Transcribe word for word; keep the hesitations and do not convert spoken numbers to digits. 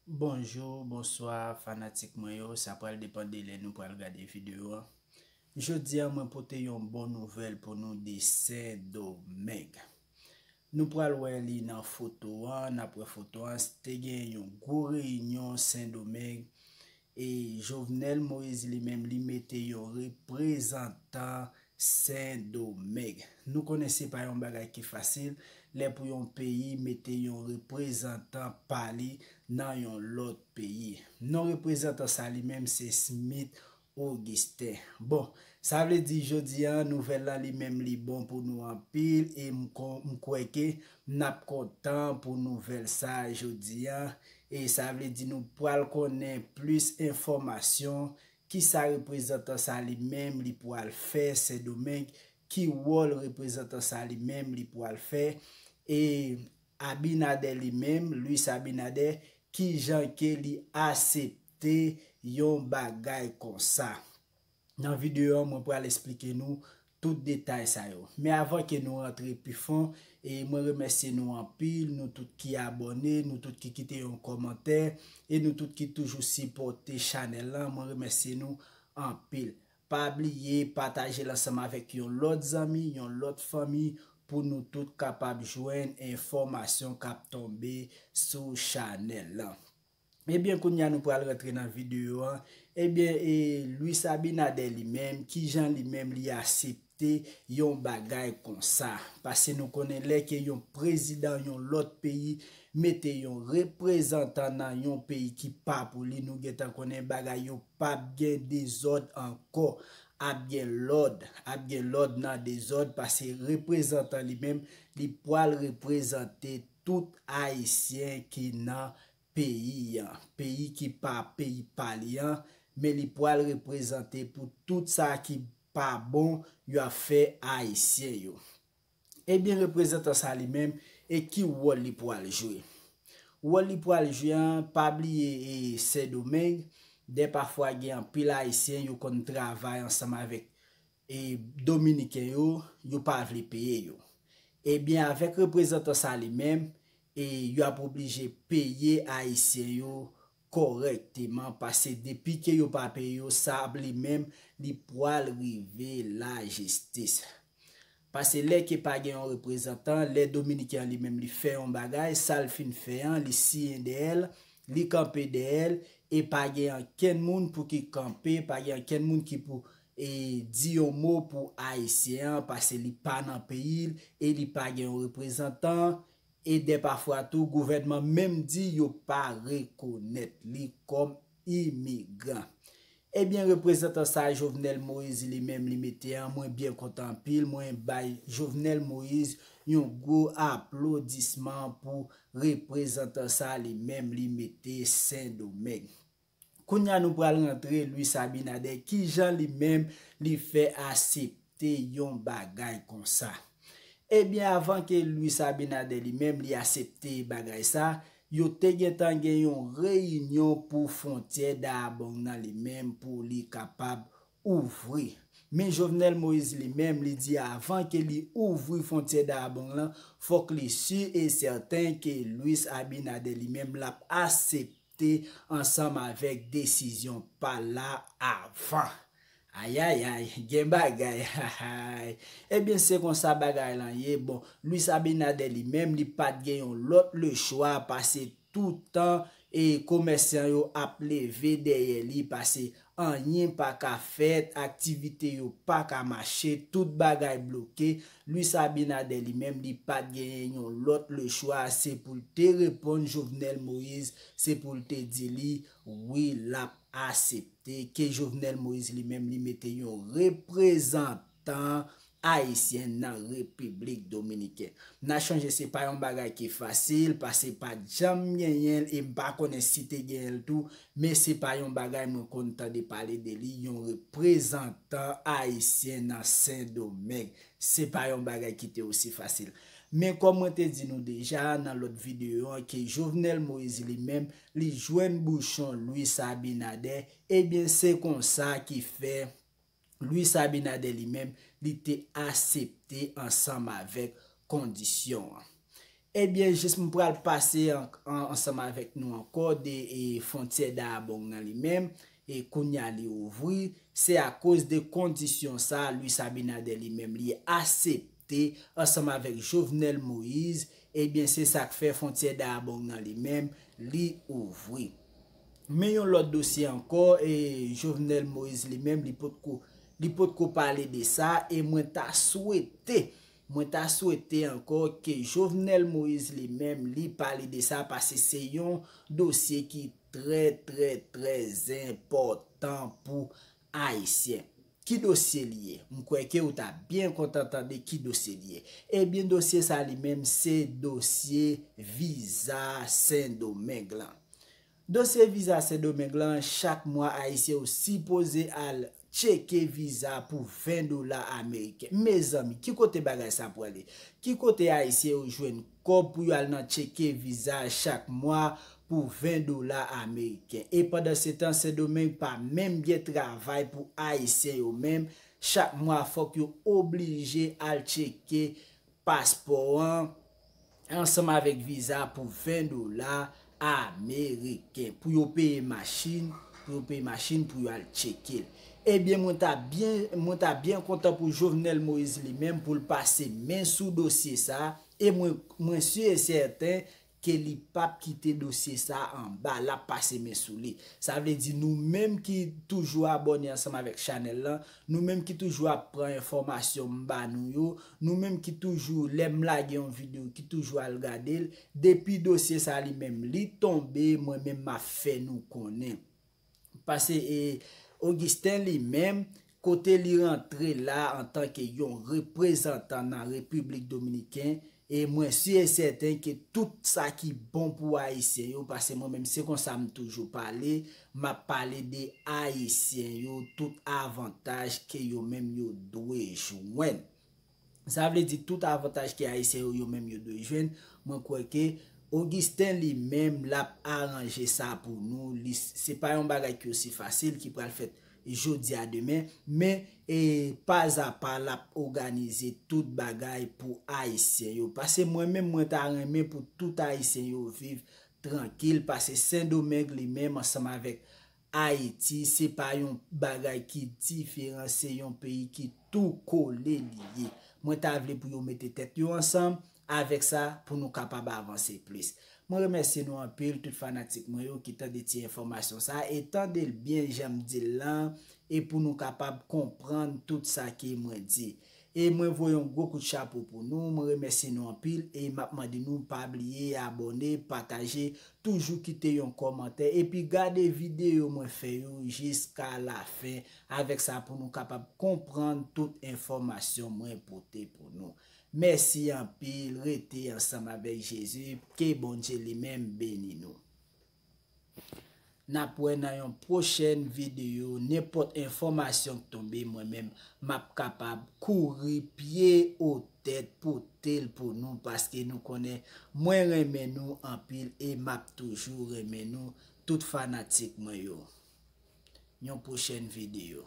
Bonjou, bonswa, fanatik mwen yo. Sa pral depann de lè nou pral gade videyo an. Jodi a, mwen pote yon bon nouvèl pou nou de Sendomeng. Nou pral wè li nan foto an, n ap wè foto an, te gen yon gwo reyinyon Sendomeng, e Jovenel Moïse li menm, li mete yon reprezantan Sendomeng. Nou konnen se pa yon bagay ki fasil, lè pou yon peyi mete yon reprezantan pa li nan yon lòt peyi. Non reprezantan sa li menm se Smith Augustin. Bon, sa vle di jodi a, nouvèl la li menm li bon pou nou anpil, e m kon-, m kwè ke n ap kontan pou nouvèl sa jodi a. E sa vle di nou pral konnen plis enfòmasyon, kisa reprezantan sa li menm li pral fè Sendomeng, ki wòl reprezantan sa li menm li pral fè, e Abinader li menm, Luis Abinader, kijan ke li aksepte yon bagay konsa. Nan videyo an, mwen pral esplike nou tout detay sa yo. Men avan ke nou rantre pi fon, e mwen remèsye nou anpil, nou tout ki abòne, nou tout ki kite yon kòmantè, e nou tout ki toujou sipòte chanèl lan, mwen remèsye nou anpil. Pa bliye pataje l ansanm avèk yon lòt zanmi, yon lòt fanmi, pou nou tout kapab jwenn enfòmasyon k ap tonbe sou chanèl lan. Ebyen, kounye a nou pral rantre nan videyo an. Ebyen, e Luis Abinader li menm, kijan li menm li aksepte yon bagay konsa? Paske nou konnen lè ke yon prezidan yon lòt peyi mete yon reprezantan nan yon peyi ki pa pou li, nou gentan konnen bagay yo p ap gen dezòd ankò. Ap gen lòd, ap gen lòd nan dezòd, paske reprezantan li menm, li pral reprezante tout Ayisyen ki nan peyi an, peyi ki pa peyi pa li an, men li pral reprezante pou tout sa ki pa bon yo ap fè Ayisyen yo. Ebyen, reprezantan sa li menm, e ki wòl li pral jwe? Wòl li pral jwe an, pa bliye, e Sendomeng, dè pafwa gen anpil Ayisyen yo konn travay ansanm avèk e Dominiken yo, yo pa vle peye yo. Ebyen, avèk reprezantan sa li menm, e yo ap oblije peye Ayisyen yo kòrèkteman, paske depi ke yo pa peye yo, sa li menm, li pral rive lajistis. Paske lè ke pa gen yon reprezantan, lè Dominiken an li menm li fè yon bagay, sa l fin fè an, li siyen dèyè l, li kanpe dèyè l, e pa gen ankenn moun pou ki kanpe, pa gen ankenn moun ki pou e di yon mo pou Ayisyen an, paske li pa nan peyi l e li pa gen yon reprezantan, e dè pafwa tou, gouvènman menm di yo pa rekonèt li kòm imigran. Ebyen, reprezantan sa Jovenel Moïse li menm li mete an, mwen byen kontan anpil, mwen bay Jovenel Moïse yon gwo aplodisman pou reprezantan sa li menm li mete Sendomeng. Kounye a nou pral rantre Luis Abinader, kijan li menm li fè aksepte yon bagay konsa? Ebyen, avan ke Luis Abinader li menm li aksepte bagay sa, yo te gentan gen yon reyinyon pou fwontyè Dahbong nan li menm pou li kapab ouvri. Men Jovenel Moïse li menm, li di avan ke li ouvri fwontyè Dahbong lan, fòk li si e sèten ke Luis Abinader li menm l ap aksepte ansanm avèk desizyon pa l la avan. Ayayay, gen bagay. Ebyen, se konsa bagay lan ye. Bon, Luis Abinader li menm, li pa t gen yon lòt lechwa pase toutan e komèsan yo ap leve dèyè li, pase anyen pa ka fèt, aktivite yo pa ka mache, tout bagay bloke. Luis Abinader li menm, li pa t genyen yon lòt lechwa, se pou l te reponn Jovenel Moïse, se pou l te di li wi, l ap aksepte ke Jovenel Moïse li menm li mete yon reprezantan ayisyen nan Repiblik Dominikèn. N a chonje se pa yon bagay ki fasil, pase pa t janm genyen l, e m pa konnen si te genyen l tou, men se pa yon bagay mwen konn tande pale de li, yon reprezantan ayisyen nan Sendomeng. Se pa yon bagay ki te osi fasil. Men kòm mwen te di nou deja nan lòt videyo an, ke Jovenel Moïse li menm, li jwenn bouchon Luis Abinader, ebyen se konsa ki fè Luis Abinader li menm, li te aksepte ansanm avèk kondisyon an. Ebyen, jis m pral pase an, an, ansanm avèk nou ankò de e, fwontyè Dayabong nan li menm, e kounye a li ouvri. Se akoz de kondisyon sa, Luis Abinader li menm li aksepte ansanm avèk Jovenel Moïse, ebyen, se sa k fè fwontyè Dayabong nan li menm li ouvri. Men yon lòt dosye ankò, e Jovenel Moïse li menm li potko, li potko pale de sa, e mwen ta swete, mwen ta swete ankò ke Jovenel Moïse li menm li pale de sa, paske se yon dosye ki trè, trè, trè enpòtan pou Ayisyen. Ki dosye li ye? M kwè ke ou ta byen kontan tande ki dosye li ye. Ebyen, dosye sa li menm se dosye viza Sendomeng lan. Dosye viza Sendomeng lan, chak mwa Ayisyen yo sipoze al tcheke viza pou ven dola ameriken. Mezanmi, ki kote bagay sa pwale? Ki kote Ayisyen yo jwenn kòb pou yo al nan tcheke viza chak mwa pou ven dola ameriken? E pandan se tan, Sendomeng pa menm gen travay pou Ayisyen yo menm. Chak mwa, fòk yo oblije al tcheke paspò an ansanm avèk viza pou ven dola ameriken pou yo peye machin, pou yo peye machin pou yo al tcheke l. Ebyen, mwen ta byen, mwen ta byen kontan pou Jovenel Moïse li menm pou l pase men sou dosye sa, e mwen, mwen si e sèten ke li p ap kite dosye sa anba, l ap pase men sou li. Sa vle di nou menm ki toujou abòne ansanm avèk chanèl lan, nou menm ki toujou ap pran enfòmasyon m ba nou yo, nou menm ki toujou, lè m lage yon videyo, ki toujou al gade l, depi dosye sa li menm li tonbe, mwen menm m ap fè nou konnen. Paske e, Augustin li menm, kote li rantre la antanke yon reprezantan nan Repiblik Dominiken, e mwen si e sèten ke tout sa ki bon pou Ayisyen yo, paske mwen menm se konsa m toujou pale, m ap pale de Ayisyen yo, tout avantaj ke yo menm yo dwe jwenn. Sa vle di tout avantaj ke Ayisyen yo, yo menm yo dwe jwenn, mwen kwè ke Augustin li menm l ap aranje sa pou nou. Li, se pa yon bagay ki osi fasil ki pral fèt jodi a demen, men e, pazapa l ap òganize tout bagay pou Ayisyen yo. Paske mwen menm mwen ta renmen pou tout Ayisyen yo viv trankil, paske Sendomeng li menm ansanm avèk Ayiti, se pa yon bagay ki diferan, se yon peyi ki tou kole li ye. Mwen ta vle pou yo mete tèt yo ansanm avèk sa pou nou kapab avanse plis. Mwen remèsye nou anpil, tout fanatik mwen yo ki tande ti enfòmasyon sa, e tande l byen jan m di l lan, e pou nou kapab konprann tout sa ke mwen di. E mwen voye yon gwo kout chapo pou nou, mwen remèsye nou anpil, e m ap mande nou pa bliye abòne, pataje, toujou kite yon kòmantè, epi gade videyo mwen fè yo jiska lafen, avèk sa pou nou kapab konprann tout enfòmasyon mwen pote pou nou. Mèsi anpil, rete ansanm avèk Jezi, ke Bondye li menm beni nou. N ap wè nan yon pwochèn videyo, nenpòt enfòmasyon k tonbe, mwen menm, m ap kapab kouri pye o tèt pote l pou nou, paske nou konnen mwen renmen nou anpil e m ap toujou renmen nou, tout fanatik mwen yo. Yon pwochèn videyo.